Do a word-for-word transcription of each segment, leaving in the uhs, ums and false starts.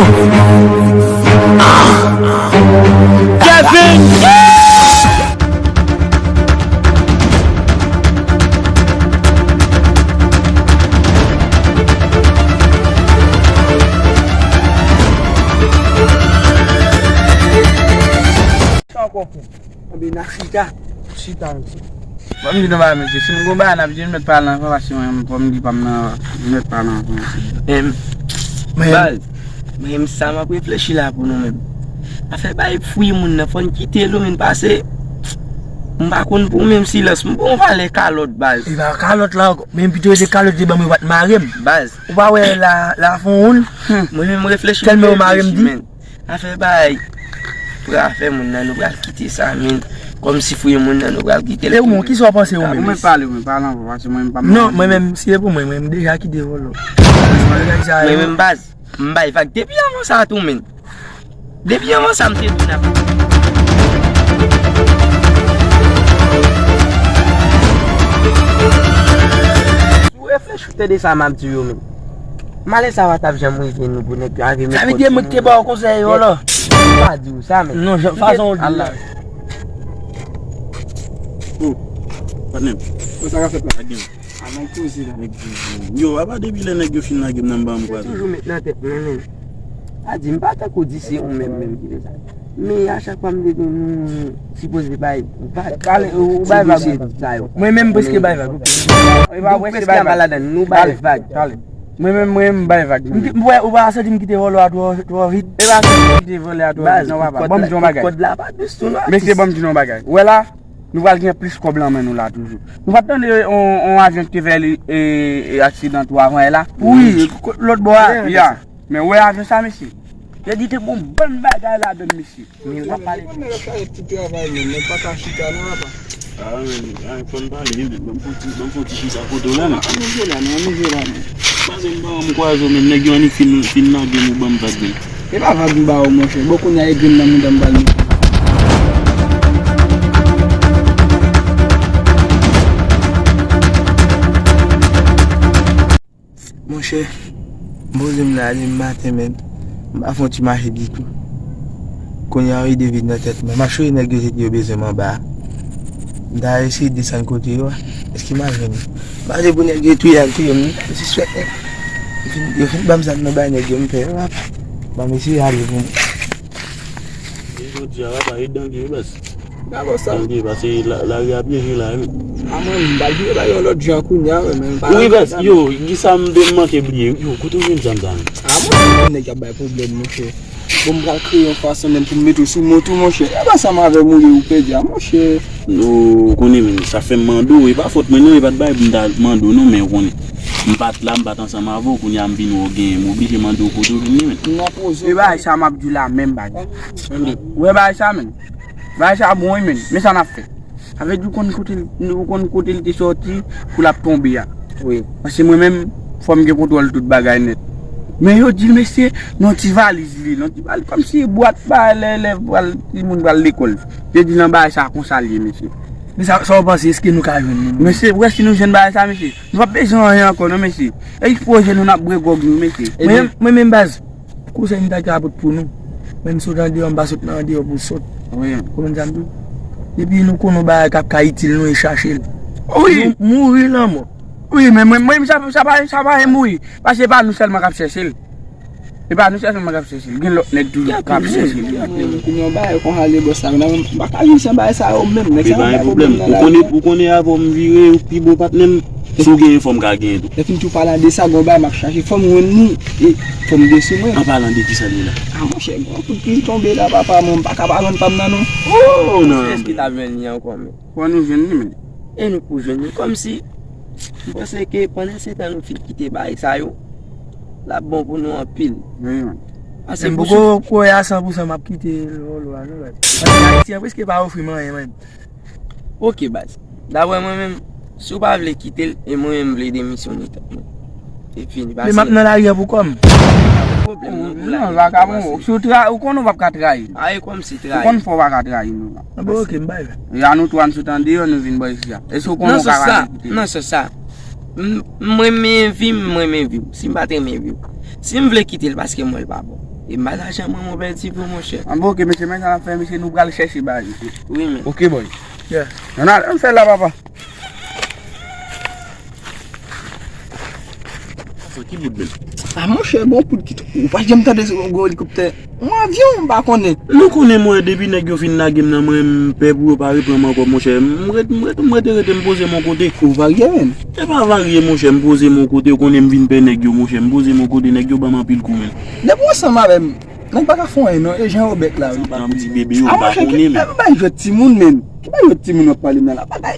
Kevin! Sa ankò, frè? Anben, n a chita. Chita, mesye. Ban m di nou bagay, mesye. Si m gon bagay n ap di, nou mèt pale anvan, paske mwen, fò m di pa m nan, nou mèt pale anvan, mesye. Em, men, baz, mwen, sa m ap reflechi la pou nou menm. Afè bay fwi moun nan, fò n kite l, ou menm pase. M pa konn pou menm silans, m bon valè kalòt, baz. E pa kalòt la ankò. Men pito rete kalòt, te ban mwen, pa t mare m. Baz. Ou pa wè la, la fon woun? Mwen menm reflechi, tèlman yo mare m di. Afè bay. Pou afè moun nan, nou pral kite sa, men. Kòmsi fwi moun nan, nou pral kite l. E ou menm, kisa w panse ou menm? Ou mèt pale, ou mèt pale ankò, paske mwen, m pa... Non, mwen menm, si e pou mwen, mwen, m deja kite vòlò. Mwen menm, baz, m bay vag depi anvan sa tou, men. Depi anvan sa, m te di n ap... Si w reflechi, w tande sa m ap di yo, men. Malè sa pa t ap janm rive nou pou nèg yo arive met kòd sou nou. Sa vle di e mwen ki te ba w konsèy yo la. M pa di w sa, men. Non, jan, fason w di la. Oh, patnè m. Sa k ap fèt la? Sa gen? Avan koze la. Nèg toujou. Yo, apa depi lè nèg yo fin lage m nan, m pa m kwaze. Toujou met nan tèt mwen, men. A di, m pa tankou di se ou menm, menm ki fè sa. Men a chak fwa m te di nou sipoze bay vag. Pale, ou bay vag, sa yo. Mwen menm preske bay vag, ok. E pa preske bay vag. Nou bay vag. Pale. Mwen menm, mwen menm, m bay vag. M ki-, m wè, ou pa santi m kite vòlò a twò, twò vit? E pa santi m kite vòlò a twò vit, non, papa. Ban m di yon bagay. Kòd la pa dous tou, non. Mesye, ban m di nou yon bagay. Ou wè la, nou pral gen plis kòb lan men nou la toujou. Nou pa t tande yon, yon avyon ki te fè li, e, e, aksidan tou avan yè la? Wi, lòt bò a. Ya. Men ou wè avyon sa, mesye? Yo di te gon bann bagay ladan l, mesye. Men yo pa pale. Nèg ap chaje ti travay, men nèg pa ka chita non, apa. Ah, men, ah, fò n pale, men ban m fon ti, ban m fon ti chita kote w la, men. Ann rive la, non, ann rive la, non. Pase m ba w, m kwaze w, men nèg yo annik fin, fin lage m, ou ban m vag, men. E pa vag m ba w, monchè. Bon, kounye a, e grenn nan mouda m pral mete. Monchè, m poze m la depi maten, men m pa fè yon ti mache ditou. Kounye a, yon ide vin nan tèt mwen. M ap chwazi nèg yo te di yo bezwen m anba a. M ta eseye desann kote yo a. Èske m ap jwenn yo? M pase pou nèg yo touye al touye m, wi. M sispèk nèg. Yo fin, yo fin ban m zam nan bay nèg yo, m pè yo, papa. Ban m eseye ale pou mwen. E jodi a, papa, e danje wi, baz. Gade sa. Danje, paske la, lari a pyèj la, wi. A mwen, m pral vire bay yon lòt jan kounye a, wi, men m pa... Wi, baz, yo, kisa m te manke bliye? Yo, kote w jwenn zam sa, menm? A mwen, nèg y ap bay pwoblèm, monchè. Bon, m pral kreye yon fason menm pou m mete w sou mwen tou, monchè. E pa sa m avè m ou ye, ou pèdi a, monchè. Ou konnen, men, sa fè m mande w, e pa fòt mwen, non, e pa t bagay pou m ta mande w, non, men ou konnen. M pa t la, m pa t ansanm avè w, kounye a m vin wè w genyen, m oblije mande w kote w jwenn li, men. M nan poze w. E bagay sa m ap di w la, menm bagay. Ou wè bagay sa, menm? Bagay sa bon, wi, menm. Men sa n ap fè. Sa vle di ou konn kote l, ou konn kote l te sòti pou l ap tonbe a. Wi. Paske mwen menm, fò m gen kontwòl tout bagay nèt. Men yo di l, mesye, nan ti valiz li, nan ti valiz, kòmsi bwat bagay lè elèv pral, timoun pral lekòl. Yo di nan bagay sa konsa l ye, mesye. Men sa, sa w panse, èske nou ka jwenn li? Mesye, ou wè si nou jwenn bagay sa, mesye? Nou p ap bezwen anyen ankò, non, mesye. E pwoje nou, n ap bwè gwòg nou, mesye. Mwen menm, mwen menm, baz. Konsèy m ta ka pot pou nou. Menm si w t andeyò, m pa sot nan andeyò pou w sot. Wi. Konprann sa m di w? Depi nou konn yon bagay k ap ka itil nou, e chache l. Wi. Nou mouri lanmò. Wi, men mwen, mwen, sa, sa pa, sa pa yon mouri. Paske e pa nou sèlman k ap chèche l. E pa nou sèlman k ap chèche l. Gen lòt nèg toujou k ap chèche l. Gen anpil, gen anpil. Mwen, kounye a, yon bagay konsa, lè bòs la, mwen pa ka viv san bagay sa yo menm. Nèg sa pa bay pwoblèm. Ou konnen, ou konnen avè w m vire, ou pi bon patnè m. Si w genyen fò m ka genyen tou. Lè fini tou palan de sa, gon bagay m ap chache, fò m jwenn li, e fò m gen sou mwen. An palan de kisa li la? A monchè, gon kout pil tonbe la, papa, mwen m pa ka pa jwenn pa m nan non. Oh, non. Èske n ap jwenn li ankò, men? Fò nou jwenn li, men. E nou pou jwenn li, kòmsi, m panse ke pandan se tan nou fin kite bagay sa yo, l ap bon pou nou anpil. Wi, men. Paske m poko kwè a san pou san m ap kite lolo a, non, baz. Paske Ayiti an prèske pa ofri m anyen, men. Ok, baz. Daprè mwen menm, si w pa vle kite l, e mwen menm m vle demisyone tèt mwen. E fini, pase. Men m ap nan lari a pou kò m. Pa gen pwoblèm, non, pou lari a. Non, vakabon, si w tra-, ou konnen w p ap ka trayi. A, e kòmsi trayi. Ou konn fò w pa ka trayi nou la. Bon, ok, m bay vag. E a nou twa n sot andeyò, nou vin bò isi a. Èske w konnen w ka rale kite l? Nan sans sa, nan sans sa. M, m renmen vi m, m renmen vi w. Si m pa t renmen vi w. Si m vle kite l, paske m wè l pa bon. E m pa lajan mwen, mon pèdi pou monchè. An bon, oke, mesye, men sa n ap fè, mesye, nou pral chèche bagay, mesye. Wi, men. Oke, boy. Yeah. Ann al, ann fè la, papa. Sa ki bout, men? A, monchè, gon kout ki tou. Ou pa janm tande se yon gwo elikoptè. Yon avyon, m pa konnen. Nou konnen mwen, depi nèg yo fin lage m nan mwen, m pè pou yo pa reprann m ankò, monchè. M ret, m ret, m rete, rete, m poze m yon kote. Ou varye, men. E pa varye, monchè, m poze m yon kote, ou konnen m vin pè nèg yo, monchè. M poze m yon kote, nèg yo ban m anpil kou, men. Depi w ansanm avè m, nèg pa ka fè anyen, non. E jan yo bèk la, wi. Jan ti bebe yo, a, m pa monchè, konnen, men. Ki bagay jwèt timoun, men? Ki bagay jwèt timoun w ap pale m nan la? Bagay.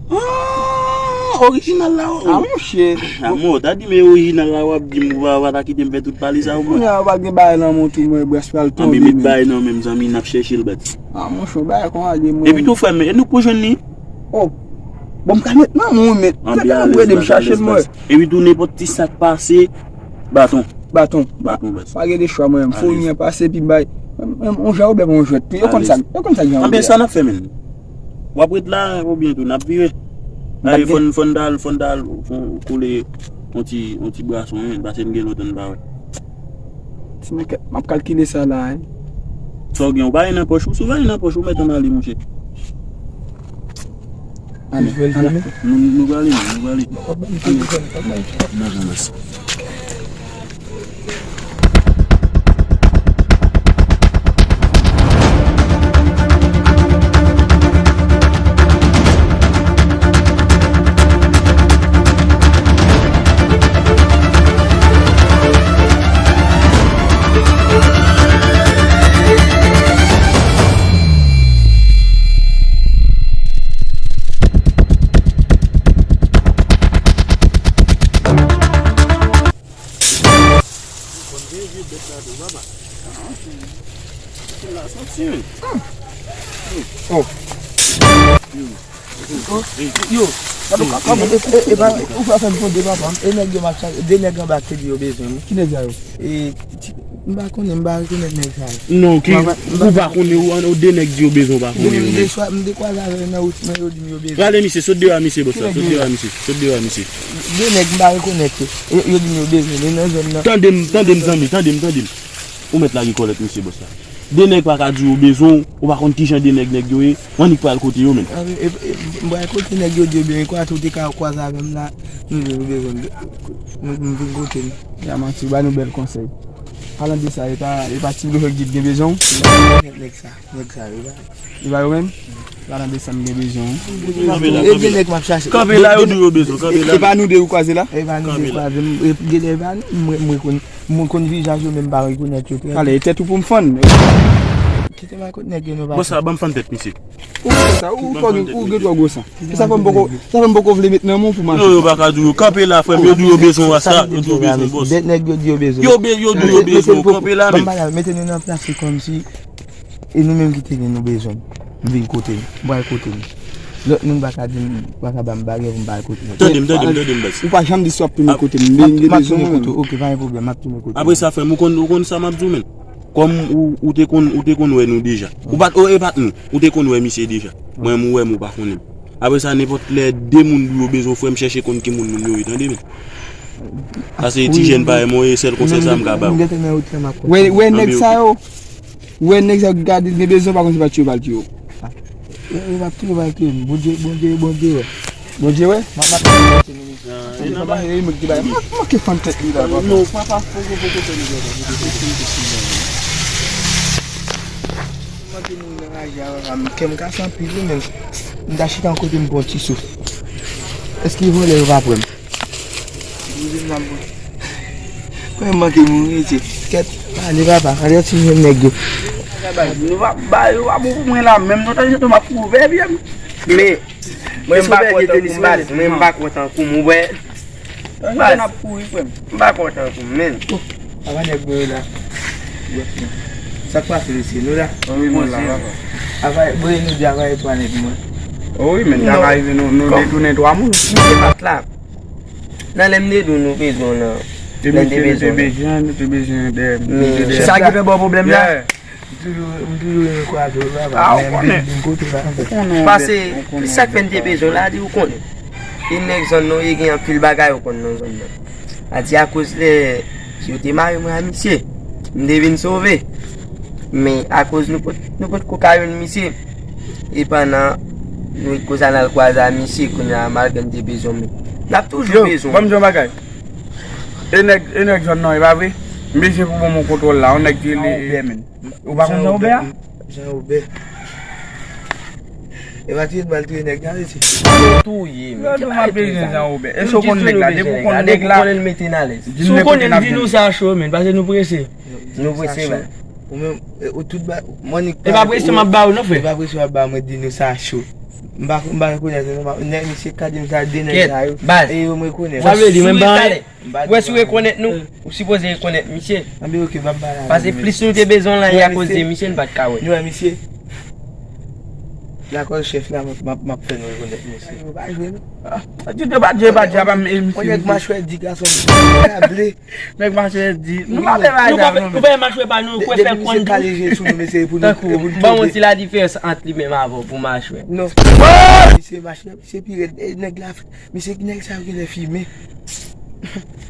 Ah, orijinal la, oh. Ah, monchè. Ah, mò, ta di, men orijinal la, w ap di m, ou pa, pa ta kite m fè tout pale sa, ou mwen. Kounye a, w pa gen bagay nan men w tou, mwen, brès pral tonbe, men. Anben, met bagay nan men m, zanmi, n ap chèche l, bat. Ah, monchè, bagay kon ale, mwen. Epi tou, frè m, e nou poko jwenn li? Oh. Bon, m ka met nan men w, men. Anben, alèz, ede m chache l, mwen. Epi tou, nenpòt ti sa k pase, baton. Baton. Baton, bat. Pa gen de chwa, mwen. Fò yon pase, epi bay. Yon jan oubyen yon jwèt. Yo konn sa, yo konn sa, jan oubyen. Anben, sa n ap fè, men. W ap ret la, oubyen tou, n ap vire. Ay, fò n, fò n t al, fò n t al, fò n koule yon ti, yon ti bwason, wi, paske n gen lontan n pa wè. Ti nèg, m ap kalkile sa la, wi. Sa w gen, ou pa gen nan pòch ou, si w pa gen nan pòch ou, mèt ann ale, monchè. Ale, ale. Nou, nou prale, nou prale. Ale. Nan jan mès. Konn vye, vye bèt la tou, papa. Kite l la soti, wi. Oh. Yo, gade kòman, e, e, e, pa, ou pa fè m konn de papa, e nèg yo m ap chache, de nèg anba ki di yo bezwen m. Ki nèg sa yo? E, ti, m pa konnen, m pa rekonèt nèg sa yo. Non, ki, ou pa konnen, ou, ou de nèg di yo bezwen, ou pa konnen yo, men. M dekwaze avè yo nan wout, men yo di m yo bezwen. Rale misye, sot deyò a misye, bòs la, sot deyò a misye, sot deyò a misye. De nèg m pa rekonèt yo. Yo, yo di m yo bezwen, men nan zòn nan. Tande m, tande m, zanmi, tande m, tande m. Ou mèt lage kòlèt misye, bòs la. De nèg pa ka di yo bezwen w, ou pa konn kijan de nèg nèg yo ye, w annik pral kote yo, menm. A, e, e, m pral kote nèg yo di yo bezwen, kwa tou te ka kwaze avè m la, nou di nou bezwen m, nou, m vin kote nou. Ya manti, ou ba nou bèl konsèy. Palan de sa, e pa, e pa ti blofè ki di t gen bezwen w? Nèg sa, nèg sa, e pa. E pa yo menm? Palan de sa, m gen bezwen w. Kanpe la, e gen nèg m ap chache. Kanpe la, yo di yo bezwen w, kanpe la. E pa nou de ou kwaze la? E pa nou de kwaze, m, e, gen de, e pa nou, mwen, mwen konn, mwen konn vizaj yo, men m pa rekonèt yo. Ale, e tèt ou pou m fann. Kite m al kot nèg yo, nou pa. Bon, sa, ban m fann tèt misye. Ou fè sa, ou fò gen, ou gen twò gwo san. Sa fè m poko, sa fè m poko vle met nan men w pou mache. Non, yo pa ka di yo, kanpe la, frè m, yo di yo bezwen w, sa, yo di yo bezwen w, bòs. Nèg yo di yo bezwen. Yo be-, yo di yo bezwen w, kanpe la, men. Mete nou nan plas, se kòmsi, e nou menm ki te gen nou bezwen m. M vin kote nou, m pral kote nou. Lòt moun pa ka di m, pa ka ba m bagay pou m pa al kote nou. Tande m, tande m, tande m, baz. Ou pa janm di si w ap tounen kote m, m gen bezwen mwen. M ap tounen kote w, oke, pa gen pwoblèm, m ap tounen kote w. Apre sa, frè m, ou konn, ou konn sa m ap di w, menm. Kòm ou, ou te konn, ou te konn wè nou deja. Ou pa t, o, e pa t nou. Ou te konn wè misye deja. Mwen, m wè m, ou pa konnen m. Apre sa, nenpòt lè de moun di yo bezwen w, frè m, chèche konn ki moun moun yo ye, tande, men. Sa se ti jèn parèy mwen, e sèl konsèy sa m ka ba w. Wè, wè nèg sa yo. Wè nèg sa yo ki ka di l gen bezwen, pa konn se pa tiye yo pral tiye yo. Yo, yo p ap tiye, yo pral tiye m. Bondye, Bondye, Bondye wè. Bondye wè? M ap, m ap. Ah, e nan ba-, e mwen ki bay. M ap manke fann tèt li la, papa. Non, papa, poko, poko fè nou bagay, poko fè nou bagay. M manke mouri nan raje a, papa. M, kè m kase anpil, wi, men m ta chita yon kote m pran ti souf. Èske vòlè yo pa pran m? Mwen manke mouri, mesye. Kèt, ale papa, ale yon ti jèn nèg yo. Nou pa ba yo pa bon pou mwen la, menm non, tanzantan m ap kouvè pye m. Men, mwen m pa kontan kou m, baz, mwen m pa kontan kou m, ou wè. Tanzantan n ap kouri, frè m. M pa kontan kou m, men. Papa nèg mwen yo la. Sa k pase, mesye, nou la? Wi, mwen la, papa. Ava, bon, nou di ava etwanèt mwen. O wi, men, sa ka rive nou, nou detounen twa moun. Misye pa t la. Nan lè m te di w nou bezwen w nan, lè n te bezwen w nan. Nou te bezwen, nou te bezwen de, nou te de. Sa ki fè ba w pwoblèm la? Yeah. M toujou, m toujou renmen kwaze w, papa. Ah, men m te vin kote w la. Pase, sa k fè n te bezwen w la, di ou konnen. E nèg zòn nan, e gen anpil bagay ou konn nan zòn nan. A di akoz lè yo te mare mwen a misye. M te vin sove. Men akoz nou pot, nou potko ka jwenn misye. E pandan nou ret konsa n al kwaze a misye, kounye a malgre n te bezwen men. N ap toujou bezwen. Ban m di yon bagay. E nèg, e nèg zòn nan, e pa vre? M bezwen pou ban m yon kontwòl la, yon nèg ki rele Jan Obè, men. Ou pa konn Jan Obè a? Jan Obè. E pa touye bal touye nèg la, mesye. Touye, men. Yo di w m ap bezwen Jan Obè. Èske w konn nèg la? Depi w konn nèg la, di m nèg kote n ap jwenn. Si w konnen, di nou sa cho, men, paske nou prese. Nou prese, men. Ou menm, e, ou tout ba, mwen ni. E pa presyon m ap ba ou non, frè. E pa presyon m ap ba mwen, di nou sa cho. M pa, m pa rekonèt, non, nèg, misye ka di m sa, de nèg sa yo. Baz. E yo m rekonèt. Sa vle di, mwen ban. Ou wè si w rekonèt nou, ou sipoze rekonèt misye. Anben, ok, m ap ba la. Paske plis nou te bezwen l la, e akoz de misye n pa t ka wè. Nou wè misye. Lakòz chèf la, m ap, m ap, m ap fè nou rekonèt misye. Yo pa jwe, non. Ah, di te pa, di pa, di pa, e misye. Nèg machwè di gason, ble. Nèg machwè di, nou pa fè bagay sa, non. Nou pa machwè pa nou, kwè fè konn tou. Tankou, ban yon ti ladiferans ant li menm avè w pou machwè. Non. Misye machwè, misye pi rèd. E nèg la, misye, nèg sa yo genlè fimen.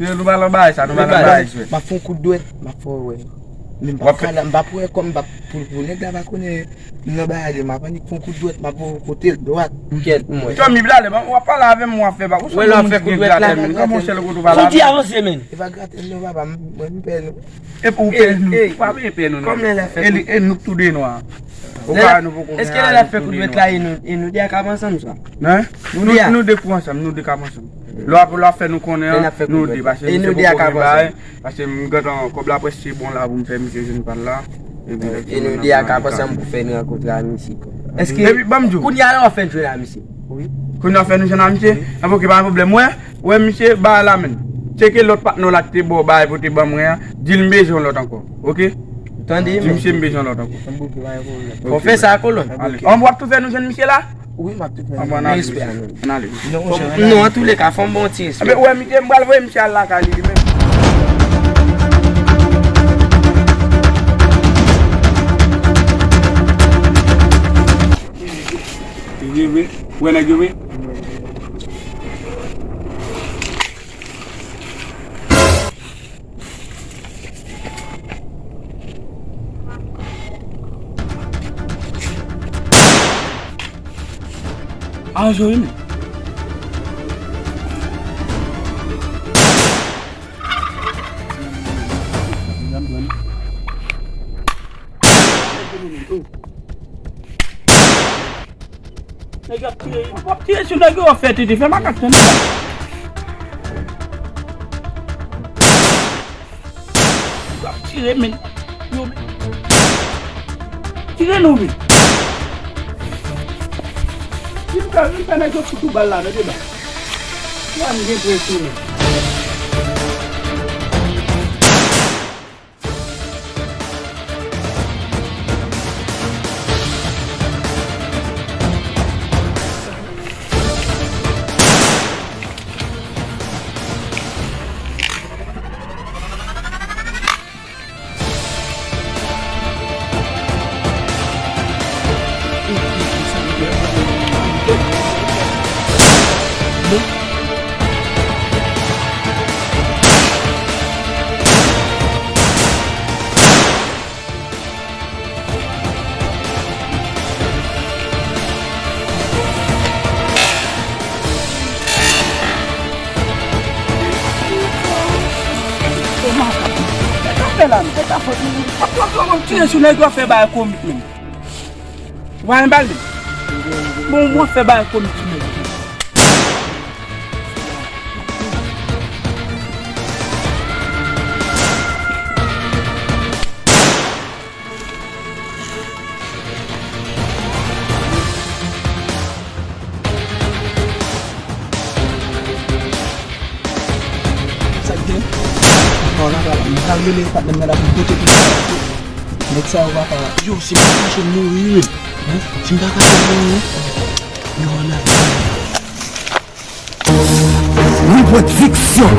Yo, nou pa nan bagay sa, nou pa nan bagay sa. M ap fè yon kout dwèt, m ap fè w wè. Men m p ap ka la, m p ap wè kòm m p ap pou, pou nèg la pa konnen. M nan bagay li, m ap annik fè yon kout dwèt, m ap voye kote l dwat. Kèt, mwen. Tchòm, Ibrahim, w ap pale avè m, w ap fè ba. Ou se yon moun ki gen gratè, men. Kòman w chèl kote w pale avè m? Fouti avanse, men. E pa gratè, non, papa, m, mwen, m pè nou. Epi ou pè nou. Ou pa bezwen pè nou, non. E li, e nou tou de nwa. Ou pa wè nou poko gen ayen, nou tou de nwa. Èske lè l ap fè kout dwèt la, e nou, e nou de a k ap ansanm, sa? Hein? Nou de a. Nou, nou de k ap ansanm, nou de k ap ansanm. Lè w ap, lè w ap fè nou konnen an, nou de, paske misye poko gen bagay, paske m gentan, kòb la prèske bon la pou m fè misye jwenn pa l la. E nou de a k ap ansanm pou fè n rankontre a misye. Èske, epi, ban m di w, kounye a la w ap fè n jwenn a misye? Wi. Kounye a w ap fè nou jwenn a misye? Wi. Anben, ok, pa gen pwoblèm. Wè, misye, bagay la menm. Tcheke lòt patnè w la ki te ba w bagay pou te ban mwen an, di l m bezwen lòt ankò. Ok? Tande, men. Di misye m bezwen lòt ankò. Anben, ok, pa gen pwoblèm. Fò fè sa, kolonn. Ok. Anben, w ap tou fè nou jwenn misye la? Wi, m ap tou fè. Anben, ann ale. Respè a nou. Ann ale. Non, an touleka, fò m ba w ti respè. Anben, wè, misye, m pral voye misye al lakay li, li menm. Li vre, vre. Wè nèg yo vre. A, jwe, men. Nèg ap tire, w ap tire sou nèg yo, w ap fè tete, fè makak tande la. Nèg ap tire, men. Yo, tire nou, men. Vin fè, vin fè nèg yo fout ou bal la, tande la. Wa, m gen presyon, men. Sa k ap fè la, men? Sa k ap fè? W ap tire sou nèg yo, w ap fè bagay komik, men. Ou pa renmen pale? Bon, w ap fè bagay komik sou nèg yo. Sa k gen? Non, la, la, la. M pral rele patnè m nan la pou pote tout sa. Nèg sa yo pa ka. Yo, si m pa kache m mouri, wi. Hein? Si m pa kache m mouri, wi. Yo, ann ale. Louis Production.